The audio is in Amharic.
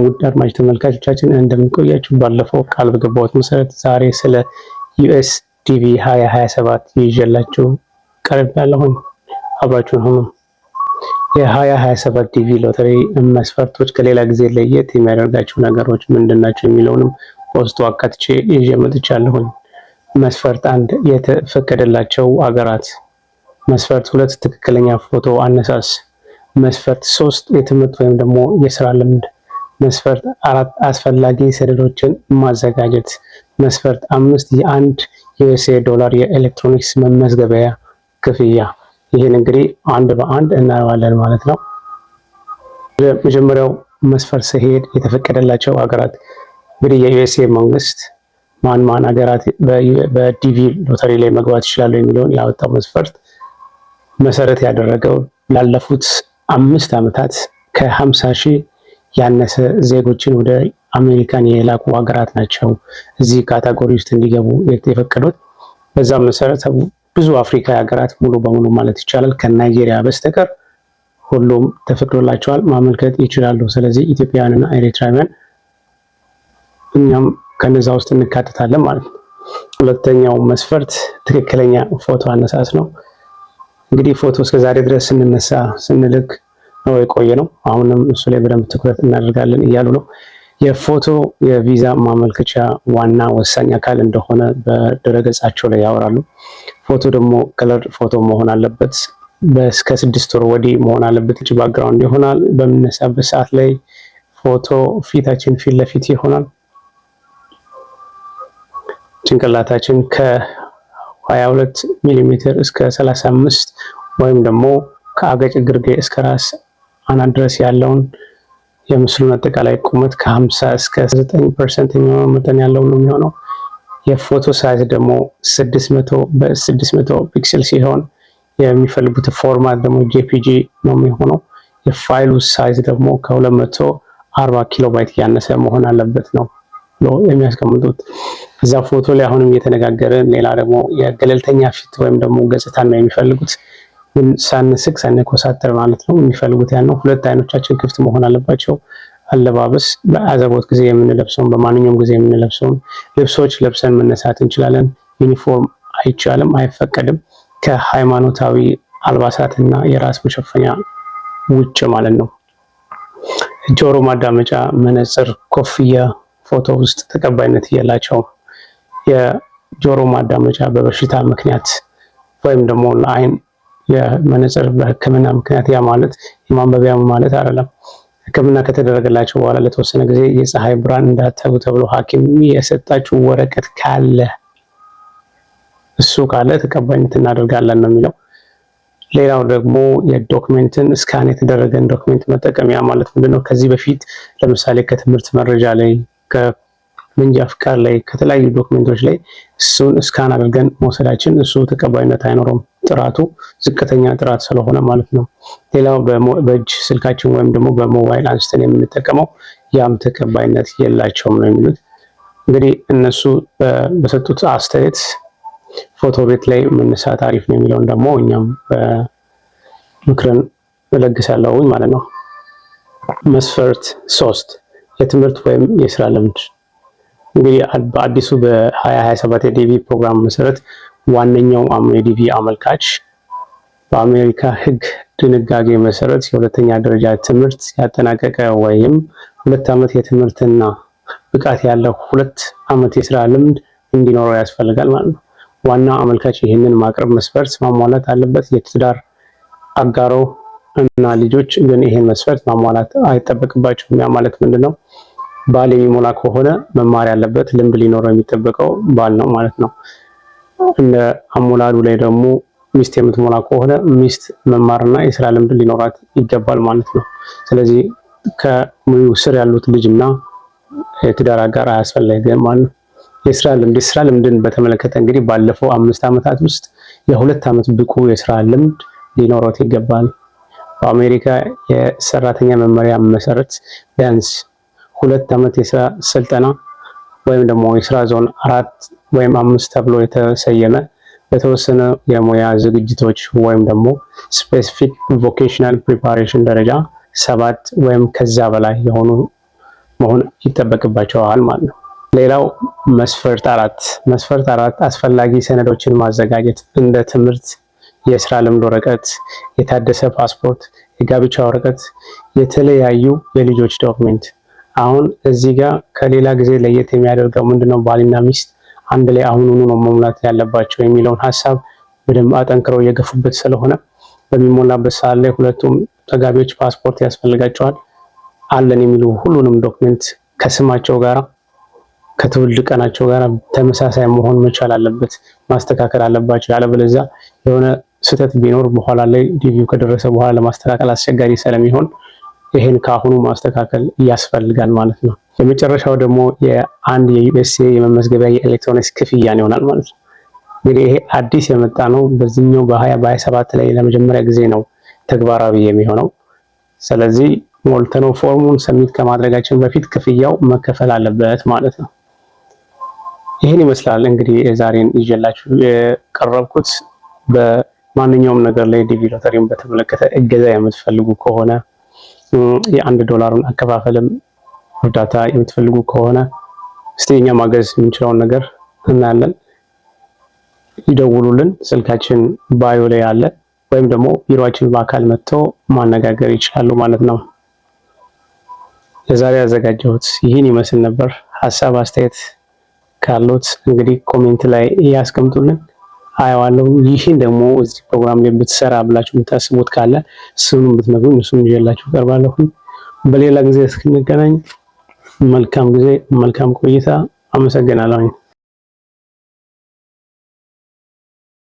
ውድ አድማጭ ተመልካቾቻችን፣ እንደምን ቆያችሁ? ባለፈው ቃል በገባሁት መሰረት ዛሬ ስለ US DV 2027 ይዤላችሁ ቀርቤያለሁኝ። አብራችሁን ሁኑ። የ2027 DV ሎተሪ መስፈርቶች ከሌላ ጊዜ ለየት የሚያደርጋቸው ነገሮች ምንድን ናቸው የሚለውንም በውስጡ አካትቼ ይዤ መጥቻለሁኝ። መስፈርት 1፣ የተፈቀደላቸው አገራት። መስፈርት 2፣ ትክክለኛ ፎቶ አነሳስ። መስፈርት 3፣ የትምህርት ወይም ደግሞ የስራ ልምድ። መስፈርት 4፣ አስፈላጊ ሰነዶችን ማዘጋጀት። መስፈርት 5፣ የ1 USA ዶላር የኤሌክትሮኒክስ መመዝገቢያ ክፍያ። ይህን እንግዲህ አንድ በአንድ እናየዋለን ማለት ነው። መጀመሪያው መስፈርት ስሄድ የተፈቀደላቸው ሀገራት፣ እንግዲህ የ USA መንግስት ማን ማን ሀገራት በ DV ሎተሪ ላይ መግባት ይችላሉ የሚለውን ያወጣው መስፈርት መሰረት ያደረገው ላለፉት 5 ዓመታት ከ50,000 ያነሰ ዜጎችን ወደ አሜሪካን የላኩ ሀገራት ናቸው እዚህ category ውስጥ እንዲገቡ የፈቀዱት። በዛም መሰረት ብዙ አፍሪካ ሀገራት ሙሉ በሙሉ ማለት ይቻላል ከናይጄሪያ በስተቀር ሁሉም ተፈቅዶላቸዋል፣ ማመልከት ይችላሉ። ስለዚህ ኢትዮጵያውያንና ኤሪትራውያን እኛም ከነዛ ውስጥ እንካተታለን ማለት ነው። ሁለተኛው መስፈርት ትክክለኛ ፎቶ አነሳስ ነው። እንግዲህ ፎቶ እስከዛሬ ድረስ ስንነሳ ስንልክ ነው የቆየነው። አሁንም እሱ ላይ በደንብ ትኩረት እናደርጋለን እያሉ ነው። የፎቶ የቪዛ ማመልከቻ ዋና ወሳኝ አካል እንደሆነ በድረገጻቸው ላይ ያወራሉ። ፎቶ ደግሞ color ፎቶ መሆን አለበት። እስከ 6 ወር ወዲህ መሆን አለበት። Background ይሆናል። በምነሳበት ሰዓት ላይ ፎቶ ፊታችን ፊት ለፊት ይሆናል። ጭንቅላታችን ከ22 ሚሊሜትር እስከ 35 ወይም ደግሞ ከአገጭ ግርጌ እስከ ራስ አናት ድረስ ያለውን የምስሉን አጠቃላይ ቁመት ከ50 እስከ 9% የሚሆነው መጠን ያለው ነው የሚሆነው። የፎቶ size ደግሞ 600 በ600 pixel ሲሆን የሚፈልጉት format ደግሞ JPG ነው የሚሆነው። የፋይሉ size ደግሞ ከ240 ኪሎ ባይት ያነሰ መሆን አለበት ነው ብሎ የሚያስቀምጡት። እዛ ፎቶ ላይ አሁንም እየተነጋገርን ሌላ ደግሞ የገለልተኛ ፊት ወይም ደግሞ ገጽታን ነው የሚፈልጉት። ሳንስቅ ሳንኮሳተር ማለት ነው የሚፈልጉት ያን ነው። ሁለት አይኖቻችን ክፍት መሆን አለባቸው። አለባበስ በአዘቦት ጊዜ የምንለብሰውን፣ በማንኛውም ጊዜ የምንለብሰውን ልብሶች ለብሰን መነሳት እንችላለን። ዩኒፎርም አይቻልም፣ አይፈቀድም፣ ከሃይማኖታዊ አልባሳት እና የራስ መሸፈኛ ውጭ ማለት ነው። ጆሮ ማዳመጫ፣ መነጽር፣ ኮፍያ ፎቶ ውስጥ ተቀባይነት የላቸውም። የጆሮ ማዳመጫ በበሽታ ምክንያት ወይም ደግሞ ለአይን የመነጽር በሕክምና ምክንያት፣ ያ ማለት የማንበቢያ ማለት አይደለም። ሕክምና ከተደረገላቸው በኋላ ለተወሰነ ጊዜ የፀሐይ ብርሃን እንዳታዩ ተብሎ ሐኪም የሰጣችሁ ወረቀት ካለ፣ እሱ ካለ ተቀባይነት እናደርጋለን ነው የሚለው። ሌላው ደግሞ የ document ን scan የተደረገን document መጠቀም። ያ ማለት ምንድነው? ከዚህ በፊት ለምሳሌ ከትምህርት መረጃ ላይ፣ ከመንጃ ፍቃድ ላይ፣ ከተለያዩ document ኦች ላይ እሱን scan አድርገን መውሰዳችን እሱ ተቀባይነት አይኖረውም። ጥራቱ ዝቅተኛ ጥራት ስለሆነ ማለት ነው። ሌላው በእጅ ስልካችን ወይም ደግሞ በሞባይል አንስተን የምንጠቀመው ያም ተቀባይነት የላቸውም ነው የሚሉት። እንግዲህ እነሱ በሰጡት አስተያየት ፎቶ ቤት ላይ መነሳት አሪፍ ነው የሚለውን ደግሞ እኛም ምክርን እለግሳለሁኝ ማለት ነው። መስፈርት 3፣ የትምህርት ወይም የስራ ልምድ። እንግዲህ በአዲሱ በ2027 የ DV ፕሮግራም መሰረት ዋነኛው የ DV አመልካች በአሜሪካ ሕግ ድንጋጌ መሰረት የሁለተኛ ደረጃ ትምህርት ያጠናቀቀ ወይም 2 ዓመት የትምህርትና ብቃት ያለው 2 ዓመት የስራ ልምድ እንዲኖረው ያስፈልጋል ማለት ነው። ዋና አመልካች ይህንን ማቅረብ መስፈርት ማሟላት አለበት። የትዳር አጋሮ እና ልጆች ግን ይህን መስፈርት ማሟላት አይጠበቅባቸውም። ያ ማለት ምንድን ነው? ባል የሚሞላ ከሆነ መማር ያለበት፣ ልምድ ሊኖረው የሚጠበቀው ባል ነው ማለት ነው። እንደ አሞላሉ ላይ ደግሞ ሚስት የምትሞላ ከሆነ ሚስት መማርና የስራ ልምድ ሊኖራት ይገባል ማለት ነው። ስለዚህ ከሙዩ ስር ያሉት ልጅና የትዳር አጋር አያስፈልግም ማለት ነው። የስራ ልምድን በተመለከተ እንግዲህ ባለፈው 5 ዓመታት ውስጥ የ2 ዓመት ብቁ የስራ ልምድ ሊኖሮት ይገባል። በአሜሪካ የሰራተኛ መመሪያ መሰረት ቢያንስ 2 ዓመት የስራ ስልጠና ወይም ደግሞ የስራ ዞን 4 ወይም 5 ተብሎ የተሰየመ በተወሰነ የሙያ ዝግጅቶች ወይም ደግሞ specific vocational preparation ደረጃ 7 ወይም ከዛ በላይ የሆኑ መሆን ይጠበቅባቸዋል ማለት ነው። ሌላው መስፈርት 4። መስፈርት 4 አስፈላጊ ሰነዶችን ማዘጋጀት፣ እንደ ትምህርት፣ የስራ ልምድ ወረቀት፣ የታደሰ ፓስፖርት፣ የጋብቻ ወረቀት፣ የተለያዩ የልጆች document። አሁን እዚህ ጋር ከሌላ ጊዜ ለየት የሚያደርገው ምንድነው? ባልና ሚስት አንድ ላይ አሁኑኑ ነው መሙላት ያለባቸው የሚለውን ሀሳብ በደንብ አጠንክረው እየገፉበት ስለሆነ በሚሞላበት ሰዓት ላይ ሁለቱም ተጋቢዎች ፓስፖርት ያስፈልጋቸዋል። አለን የሚሉ ሁሉንም document ከስማቸው ጋር፣ ከትውልድ ቀናቸው ጋር ተመሳሳይ መሆን መቻል አለበት፣ ማስተካከል አለባቸው። ያለበለዚያ የሆነ ስህተት ቢኖር በኋላ ላይ ዲቪው ከደረሰ በኋላ ለማስተካከል አስቸጋሪ ስለሚሆን ይሄን ከአሁኑ ማስተካከል ያስፈልጋል ማለት ነው። የመጨረሻው ደግሞ የአንድ የ USA የመመዝገቢያ የኤሌክትሮኒክስ ክፍያን ይሆናል ማለት ነው። እንግዲህ ይሄ አዲስ የመጣ ነው። በዚህኛው በ20 በ27 ላይ ለመጀመሪያ ጊዜ ነው ተግባራዊ የሚሆነው። ስለዚህ ሞልተነው ፎርሙን submit ከማድረጋችን በፊት ክፍያው መከፈል አለበት ማለት ነው። ይህን ይመስላል እንግዲህ የዛሬን ይዤላችሁ የቀረብኩት። በማንኛውም ነገር ላይ ዲቪ ሎተሪን በተመለከተ እገዛ የምትፈልጉ ከሆነ፣ የ1 ዶላሩን አከፋፈልም እርዳታ የምትፈልጉ ከሆነ፣ እስቲ እኛ ማገዝ የምንችለውን ነገር እናያለን። ይደውሉልን። ስልካችን bio ላይ አለ፣ ወይም ደግሞ ቢሮአችን በአካል መጥተው ማነጋገር ይችላሉ ማለት ነው። ለዛሬ ያዘጋጀሁት ይህን ይመስል ነበር። ሀሳብ አስተያየት ካሎት እንግዲህ comment ላይ ያስቀምጡልን፣ አየዋለሁ። ይህን ደግሞ እዚህ ፕሮግራም ላይ ብትሰራ ብላችሁ የምታስቡት ካለ እሱንም ብትነግሩኝ እሱን ይዤላችሁ እቀርባለሁ። በሌላ ጊዜ እስክንገናኝ መልካም ጊዜ፣ መልካም ቆይታ። አመሰግናለሁ።